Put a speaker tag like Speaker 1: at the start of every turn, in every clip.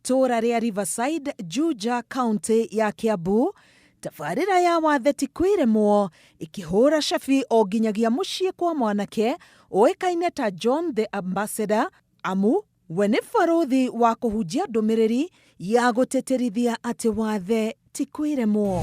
Speaker 1: Itũũra rĩa Riverside, Juja, kaunti ya Kiambu, tabarĩra ya wathe ti kwĩremwo ĩkĩhũra cabi o nginyagia mũciĩ kwa mwanake ũĩkaine ta John the Ambassador, amu we nĩ barũthi wa kũhunjia ndũmĩrĩri ya gũtĩtĩrithia atĩ wathe ti kwĩremwo.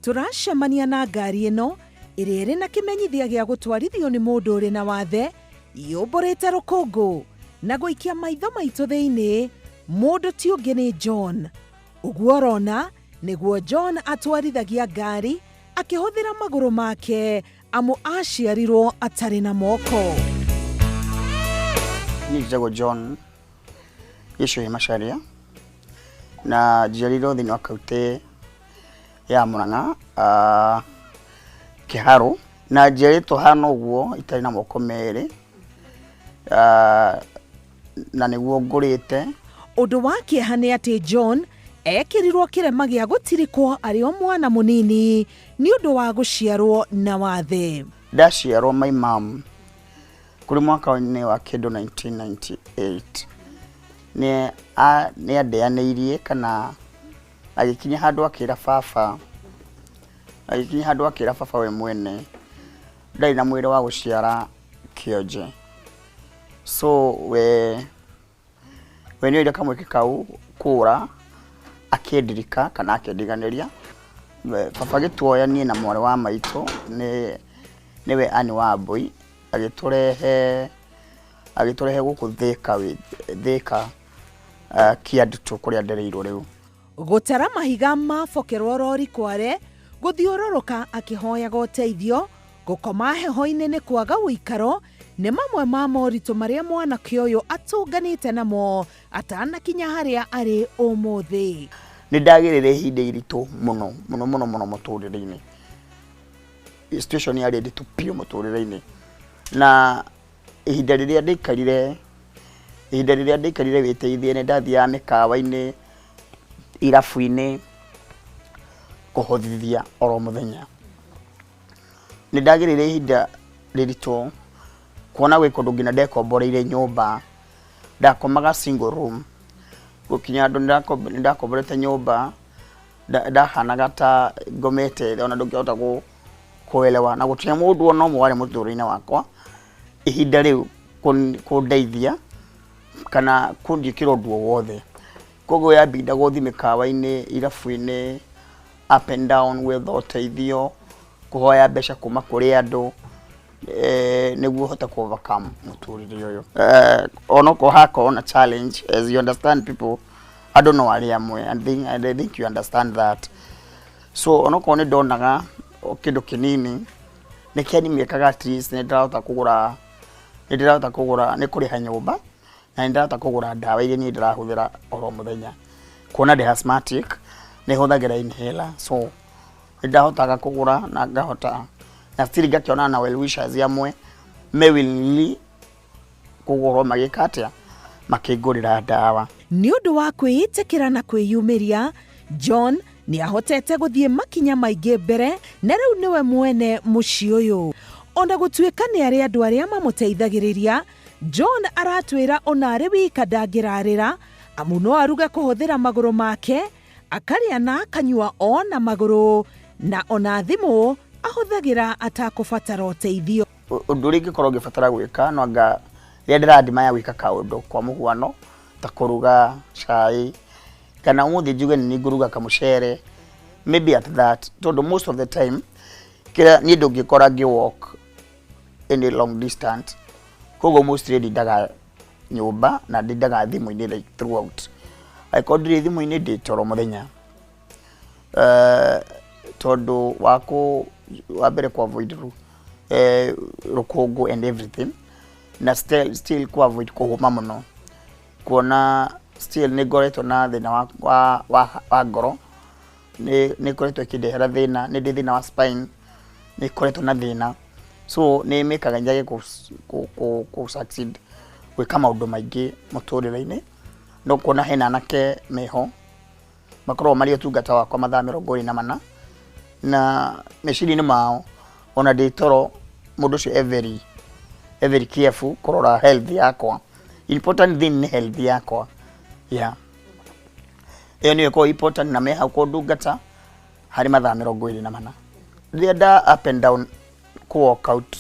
Speaker 1: Tũracemania na ngari ĩno ĩrĩa ĩrĩ na kĩmenyithia gĩa gũtwarithio nĩ mũndũ ũrĩ na wathe yũmbũrĩte rũkũngũ na gũikia maitho maitũ thĩinĩ. Mũndũ ti ũngĩ nĩ John. Ũguo ũrona nĩguo John atwarithagia ngari akĩhũthĩra magũrũ make, amu aciarirwo atarĩ na moko.
Speaker 2: Niĩ njĩtagwo John Gĩcũhĩ Macharia na njiarĩirwo thĩinĩ wa kaunti ya Murang'a, Kĩharũ, na njiarĩtwo hana ũguo itarĩ na moko merĩ, na nĩguo ngũrĩte.
Speaker 1: Ũndũ wa kĩeha nĩ atĩ John ekĩrirwo kĩrema gĩa gũtirikwo arĩ o mwana mũnini nĩ ũndũ wa gũciarwo na wathe.
Speaker 2: Ndaciarwo, my mom kũrĩ mwaka-inĩ wa kĩndũ 1998 nĩ andeanĩirie kana agĩkinya handũ akĩra baba, agĩkinya handũ akĩra baba we mwene ndarĩ na mwĩrĩ wa gũciara kĩonje, so we nĩ oire kamweke kau kũra akĩndirika kana akĩndiganĩria. Baba agĩtuoya niĩ na mwarĩ wa maitũ, nĩ nĩwe Ann Wambui, agĩtũrehe gũkũ Thika, Thika, Kĩandutu, kũrĩa ndereirwo rĩu.
Speaker 1: Gũtara mahiga mabokerwo rori kware, gũthiũrũrũka akĩhoyaga ũteithio, gũkoma heho-inĩ nĩ kwaga ũikaro nĩ mamwe ma moritũ marĩa mwanake ũyũ atũnganĩte namo atanakinya harĩa arĩ ũmũthĩ.
Speaker 2: Nĩ ndagĩrĩire ihinda iritũ mũno mũno mũno mũno mũtũrĩre-inĩ. Situation yarĩ nditũ biũ mũtũrĩre-inĩ, na ihinda rĩrĩa ndaikarire wĩteithie, nĩ ndathiaga mĩkawa-inĩ, irabu-inĩ, kũhothithia oro mũthenya. Nĩ ndagĩrĩire ihinda rĩritũ kuona gwĩ kũndũ nginya ndekomboreire nyũmba, ndakomaga single room, gũkinya handũ nĩ ndakomborete nyũmba, ndahanaga ta ngomete ona ndũngĩhota kũelewa, na gũtirĩ mũndũ ona ũmwe warĩ mũtũrĩre-inĩ wakwa ihinda rĩu kũndeithia kana kũnjĩkĩra ũndũ o wothe. Koguo yambinda gũthiĩ mĩkawa-inĩ, irabu-inĩ, up and down, gwetha ũteithio, kũhoya mbeca kuma kũrĩ andũ, nĩguo hote ku overcome mũtũrĩre ũyũ. Onokorwo hakorwo na challenge, as you understand people, andũ no arĩ amwe, and I think you understand that. So onokorwo nĩ ndonaga o kĩndũ kĩnini nĩ kĩanimĩkaga, at least nĩ ndĩrahota kũgũra, nĩ kũrĩha nyũmba, na nĩ ndĩrahota kũgũra ndawa iria niĩ ndĩrahũthĩra oro mũthenya. Kuona ndĩ asthmatic, nĩ hũthagĩra inhaler, so nĩ ndahotaga kũgũra na ngahota na still ngakĩonana na well wishers amwe me willingly kũgũrwo magĩka atĩa, makĩngũrĩra ndawa.
Speaker 1: Nĩ ũndũ wa kwĩĩtĩkĩra na kwĩyumĩria, John nĩ ahotete gũthiĩ makinya maingĩ mbere na rĩu nĩwe mwene mũciĩ ũyũ. Ona gũtuĩka nĩ arĩ andũ arĩa mamũteithagĩrĩria, John aratwĩra ona arĩ wika ndangĩrarĩra, amu no aruge kũhũthĩra magũrũ make, akarĩa na akanyua o na magũrũ, na ona thimũ ahũthagĩra atakũbatara ũteithio.
Speaker 2: Ũndũ ũrĩa ingĩkorwo ngĩbatara gwĩka, no anga rĩrĩa ndĩrandimaya gwĩka kaũndũ, kwa mũhuano ta kũruga cai, kana ũmũthĩ njuge nĩ ngũruga kamũcere, maybe at that, tondũ most of the time kĩrĩa niĩ ndũngĩkora ngĩ walk any long distance. Koguo mostly ndindaga nyũmba na ndindaga thimũ-inĩ like throughout. Angĩkorwo ndirĩ thimũ-inĩ, ndĩ toro mũthenya. Tondũ wa kũ wa mbere ku avoid rũkũngũ and everything, na still ku avoid kũhũma mũno, kuona still nĩ ngoretwo na thĩna wa ngoro, nĩ ĩkoretwo ĩkĩndehera thĩna, nĩ ndĩ thĩna wa spine, nĩ ĩkoretwo na thĩna, so nĩ mĩkaga njage kũ succeed gwĩka maũndũ maingĩ mũtũrĩre-inĩ. No kuona hena anake meho makoragwo marĩ ũtungata wakwa mathaa 24 na meciria-inĩ mao, ona ndĩ toro mũndũ ũcio e very, very careful kũrora health yakwa. Important thing nĩ health yakwa, yeah, ĩyo nĩyo ĩkoragwo important, na me hau kũndungata harĩ mathaa 24. Rĩrĩa nda up and down, kũ walk out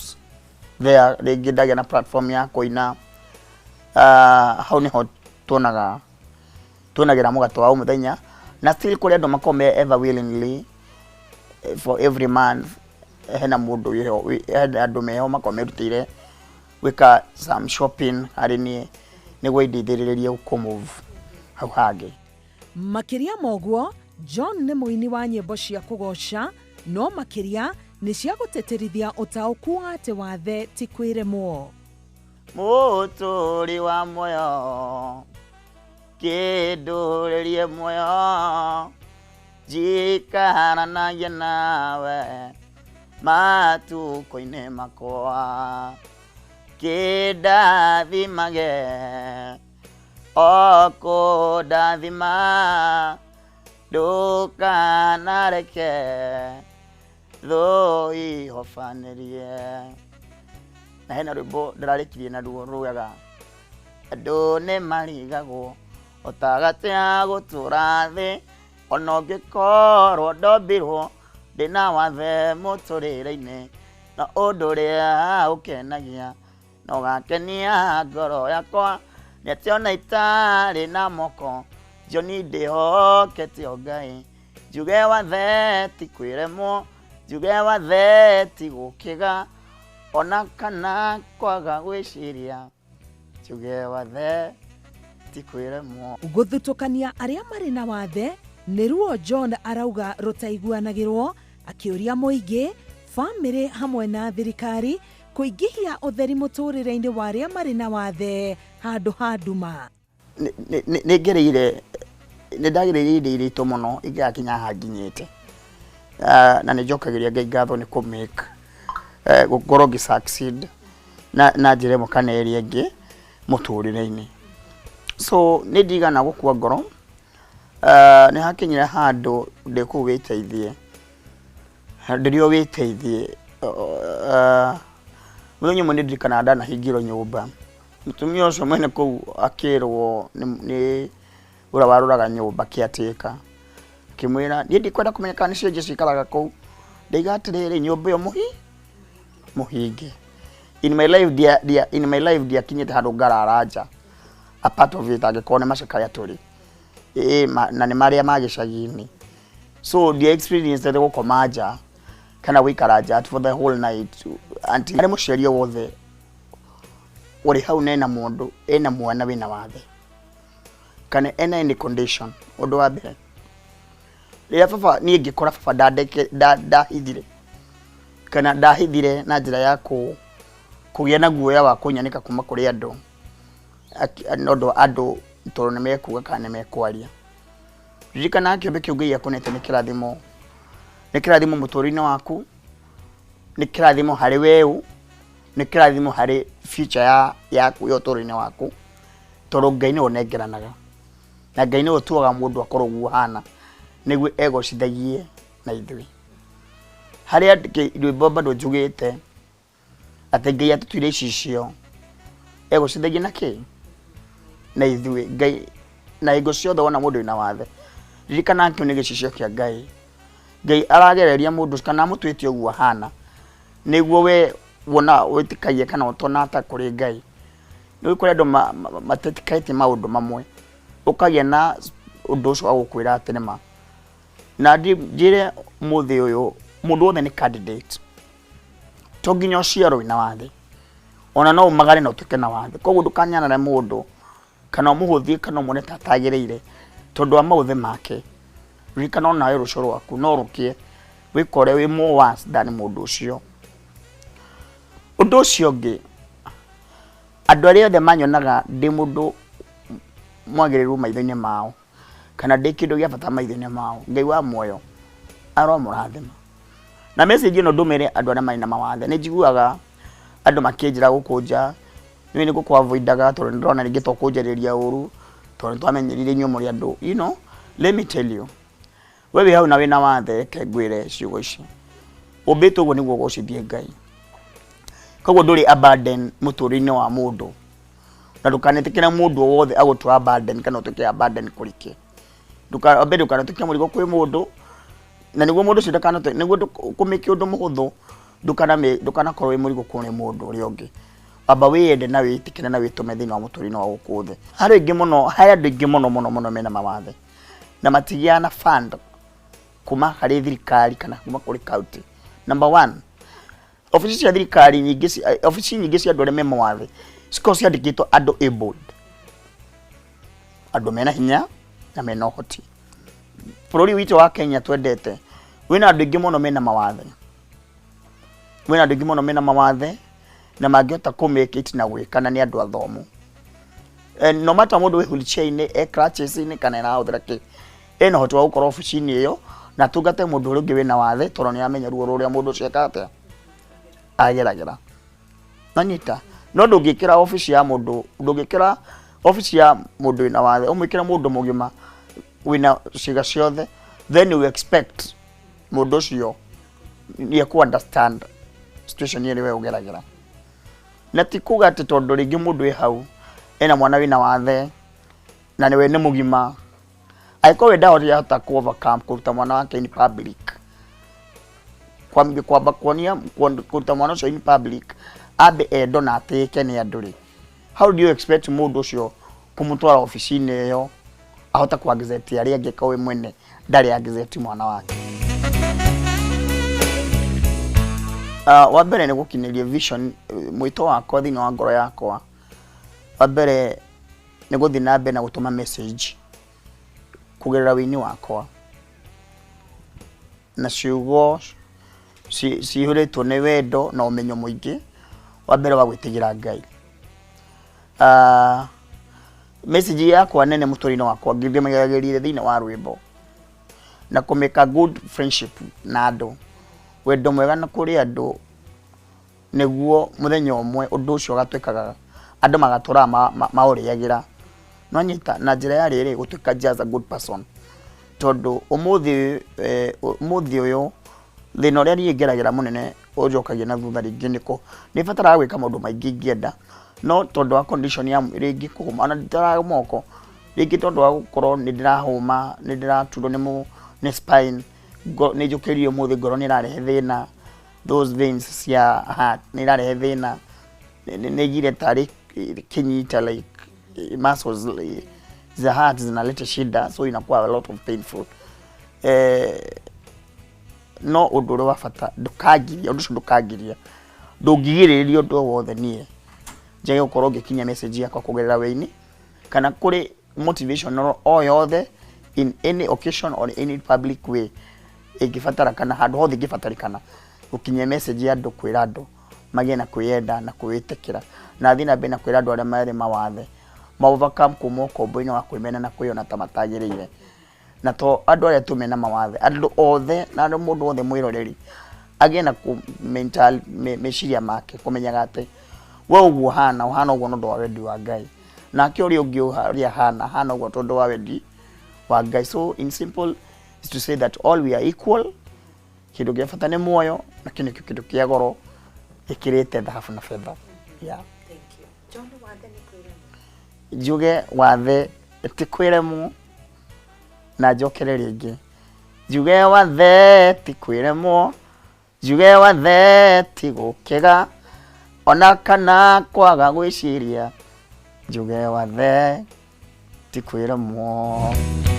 Speaker 2: there, rĩngĩ ndagĩa na platform ya kũina, hau nĩho tuonaga tuonagĩra mũgate wa o mũthenya, na still kũrĩ andũ makoragwo me ever willingly, for every month hena mũndũ wĩho, hena andũ meho makoragwo merutĩire gwĩka some shopping harĩ niĩ nĩguo indeithĩrĩrie kũ move hau hangĩ.
Speaker 1: Makĩria ma ũguo, John nĩ mũini wa nyĩmbo cia kũgoca, no makĩria nĩ cia gũtĩtĩrithia ũtaũku wa atĩ wathe ti kwĩremwo.
Speaker 2: Mũtũri wa muoyo, kĩndũrĩrie muoyo, njikaranagia nawe matukũ-inĩ makwa, kĩndathimage o kũndathima, ndũkanareke thũ ihobanĩrie. Na hena rwĩmbo ndĩrarĩkirie naruo rugaga, andũ nĩ marigagwo ũtagatĩa gũtũra thĩ, ona ũngĩkorwo ndombirwo ndĩna wathe mũtũrĩre-inĩ, na ũndũ ũrĩa ũkenagia na ũgakenia ngoro yakwa nĩ atĩ ona itarĩ na moko, John ndĩhokete o Ngai. Njuge wathe ti kwĩremwo, njuge wathe ti gũkĩga, ona kana kwaga gwĩciria, njuge wathe ti kwĩremwo.
Speaker 1: Gũthutũkania arĩa marĩ na wathe nĩ ruo John arauga rũtaiguanagĩrwo, akĩũria mũingĩ, bamĩrĩ hamwe na thirikari kũingĩhia ũtheri mũtũrĩre-inĩ wa arĩa marĩ na wathe handũ ha nduma.
Speaker 2: Nĩ ngereire, nĩ ndagereire ihinda iritũ mũno ingĩgakinya haha nginyĩte. Na nĩ njokagĩria Ngai ngatho nĩ kũ make gũkorwo ngĩ succeed na njĩra ĩmwe kana ĩrĩa ĩngĩ mũtũrĩre-inĩ. So nĩ ndigana gũkua ngoro. Nĩ hakinyire handũ ndĩ kũu wĩteithie, ndĩrĩ o wĩteithie. Mũthenya ũmwe nĩ ndirikanaga ndanahingĩrwo nyũmba, mũtumia ũcio mwene kũu akĩrwo nĩ ũrĩa waroraga nyũmba, caretaker, akĩmwĩra, niĩ ndikwenda kũmenya kana nĩ cionje cikaraga kũu, ndaiga atĩrĩrĩ, nyũmba ĩyo mũhinge. In my life dia, dia, in my life ndiakinyĩte handũ ngarara nja, a part of it angĩkorwo nĩ macakaya tũrĩ ĩ na nĩ marĩa ma gĩcagi-inĩ, so ndia experience gũkoma nja kana gũikara nja for the whole night until harĩ mũciari o wothe ũrĩ hau na ena mũndũ ena mwana wĩna wathe kana ena any condition. Ũndũ wa mbere, rĩrĩa baba niĩ ngĩkora baba ndahithire kana ndahithire na njĩra ya kũgĩa na guoya wa kũnyanĩka kuma kũrĩ andũ, nĩ ũndũ wa andũ tondũ nĩ mekuga kana nĩ mekwaria. Ririkana kĩũmbe kĩu Ngai akũnete nĩ kĩrathimo, nĩ kĩrathimo mũtũrĩre-inĩ waku, nĩ kĩrathimo harĩ weũ, nĩ kĩrathimo harĩ future yaku ya ũtũũro-inĩ waku, tondũ Ngai nĩwe ũnengeranaga na Ngai nĩwe ũtuaga mũndũ akorwo ũguo ahana nĩguo egocithagie na ithuĩ. Harĩa rwĩmbo bado njugĩte atĩ Ngai atũtuire icicio egocithagie na kĩ na ithuĩ. Ngai na hingo ciothe wona mũndũ wĩna wathe, ririkana kĩu nĩ gĩcicio kĩa Ngai. Ngai aragereria mũndũ kana amũtuĩte ũguo ahana nĩguo we wona wĩtĩkagie kana ũtona ta kũrĩ Ngai. Nĩ kũrĩ andũ matetĩkĩtie maũndũ mamwe, ũkagĩa na ũndũ ũcio wa gũkwĩra atĩ nĩma. Na njĩre mũthĩ ũyũ, mũndũ wothe nĩ candidate, to nginya ũciarwo wĩna wathe, ona no umagare na ũtuĩke na wathe. Koguo ndũkanyarare mũndũ kana ũmũhũthie kana ũmuone ta atagĩrĩire tondũ wa maũthĩ make. Ririkana onawe rũciũ rwaku no rũkĩe wĩkore wĩ more worse than mũndũ ũcio. Ũndũ ũcio ũngĩ, andũ arĩa othe manyonaga ndĩ mũndũ mwagĩrĩru maitho-inĩ mao kana ndĩ kĩndũ gĩa bata maitho-inĩ mao, Ngai wa muoyo aromũrathima. Na message ĩno ndũmĩre andũ arĩa marĩ na mawathe. Nĩ njiguaga andũ makĩnjĩra gũkũ nja, niĩ nĩ gũkũ avoidaga tondũ nĩ ndĩrona rĩngĩ to kũnjarĩria ũru, tondũ Tondũ twamenyerire inyuĩ mũrĩ andũ, let me tell you, we wĩ hau na wĩna wathe, reke ngwĩre ciugo ici, ũmbĩtwo ũguo nĩguo ũgocithie Ngai. Koguo ndũrĩ a burden mũtũrĩre-inĩ wa mũndũ, na ndũkanetĩkĩre mũndũ o wothe agũtua a burden kana ũtuĩke a burden kũrĩ kĩ. Wambe ndũkanatuĩke mũrigo kwĩ mũndũ, na nĩguo mũndũ ũcio ndakanatuĩke, nĩguo kũmĩke ũndũ mũhũthũ, ndũkanakorwo wĩ mũrigo kũrĩ mũndũ ũrĩa ũngĩ. Amba wĩyende na wĩtĩkĩre na wĩtũme thĩinĩ wa mũtũrĩre wa gũkũ thĩ. Harĩ aingĩ mũno, harĩ andũ aingĩ mũno mũno mũno mena mawathe na matigĩaga na fund kuma harĩ thirikari kana kuma kũrĩ county. Number one, obici cia thirikari nyingĩ, obici nyingĩ cia andũ arĩa me mawathe cikoragwo ciandĩkĩtwo andũ abled, andũ mena hinya na mena ũhoti. Bũrũri witũ wa Kenya twendete wĩna andũ aingĩ mũno mena mawathe, wĩna andũ aingĩ mũno mena mawathe na mangĩhota kũ make it na gwĩka, na nĩ andũ athomu. No matter mũndũ wĩ wheelchair-inĩ, e crutches-inĩ kana arahũthĩra kĩ, ena ũhoti wa gũkorwo obici-inĩ ĩyo na atungate mũndũ ũrĩa ũngĩ wĩna wathe, tondũ nĩ aramenya ruo rũrĩa mũndũ ũcio ekaga atĩa, ageragĩra. Nanyita, no ndũngĩkĩra obici ya mũndũ, ndũngĩkĩra obici ya mũndũ wĩna wathe ũmwĩkĩre mũndũ mũgima wĩna ciĩga ciothe, then you expect mũndũ ũcio nĩ ekũ understand situation ĩrĩa we ũgeragĩra. Na ti kuga atĩ tondũ rĩngĩ mũndũ wĩ hau ena mwana wĩna wathe na nĩwe nĩ mũgima, angĩkorwo we ndahota kũ overcome kũruta mwana wake in public, kwamba kuonia kũruta mwana ũcio in public ambe endo na atĩĩke nĩ andũ rĩ, how do you expect mũndũ ũcio kũmũtwara obici-inĩ ĩyo ahote ku accept arĩa angĩ we mwene ndarĩ accept mwana wake? Wa mbere nĩ gũkinyĩria vision, mwĩto wakwa thĩinĩ wa ngoro yakwa. Wa mbere nĩ gũthiĩ na mbere na gũtũma message kũgerera wĩini wakwa na ciugo cihũrĩtwo nĩ wendo na ũmenyo mũingĩ. Wa mbere wa gwĩtigĩra Ngai. Message yakwa nene mũtũrĩre-inĩ wakwa ngĩmĩgeragĩria thĩinĩ wa rwĩmbo na kũmĩka good friendship na andũ, wendo mwega na kũrĩ andũ, nĩguo mũthenya ũmwe ũndũ ũcio ũgatuĩkaga andũ magatũraga maũrĩagĩra. Nĩwanyita? Na njĩra ya rĩrĩ, gũtuĩka just a good person, tondũ ũmũthĩ ũmũthĩ ũyũ thĩna ũrĩa niĩ ngeragĩra mũnene ũnjokagia na thutha rĩngĩ nĩ kũ nĩ bataraga gwĩka maũndũ maingĩ ingĩenda, no tondũ wa condition ya rĩngĩ kũhũma, ona nditaraga moko rĩngĩ, tondũ wa gũkorwo nĩ ndĩrahũma, nĩ ndĩraturwo nĩ spine, nĩ njũkĩrire ũmũthĩ ngoro nĩ ĩrarehe thĩna, those veins cia heart nĩ irarehe thĩna, nĩ igire tarĩ kĩnyita, like muscles za heart zinaleta shida, so inakuwa a lot of painful. No ũndũ ũrĩa wa bata, ndũkangiria ũndũ ũcio, ndũkangiria, ndũngigirĩrĩria ũndũ o wothe niĩ njage gũkorwo ngĩkinyia message yakwa kũgerera wĩini kana kũrĩ motivational o yothe in any occasion or any public way ĩngĩbatara kana handũ hothe ĩngĩbatarĩkana gũkinyia message ya andũ, kwĩra andũ magĩe na kwĩyenda na kwĩĩtĩkĩra, na thiĩ na mbere na kwĩra andũ arĩa marĩ mawathe ma overcome kuma ũkombo-inĩ wa kwĩmena na kwĩyona ta matagĩrĩire. Na to andũ arĩa tu mena mawathe, andũ othe na andũ mũndũ wothe mwĩroreri agĩe na mental meciria make kũmenyaga atĩ we ũguo hana ũhana ũguo nĩ ũndũ wa wendi wa Ngai, nake ũrĩa ũngĩ ũrĩa hana hana ũguo tondũ wa wendi wa Ngai. So in simple is to say that all we are equal. Kĩndũ kĩa bata nĩ muoyo, na kĩu nĩkĩo kĩndũ kĩa goro gĩkĩrĩte thahabu na betha, yeah.
Speaker 1: Thank you. John, wathe nĩ kwĩremwo?
Speaker 2: Njuge wathe ti kwĩremwo, na njokere rĩngĩ njuge wathe ti kwĩremwo, njuge wathe ti gũkĩga ona kana kwaga gwĩciria, njuge wathe ti kwĩremwo.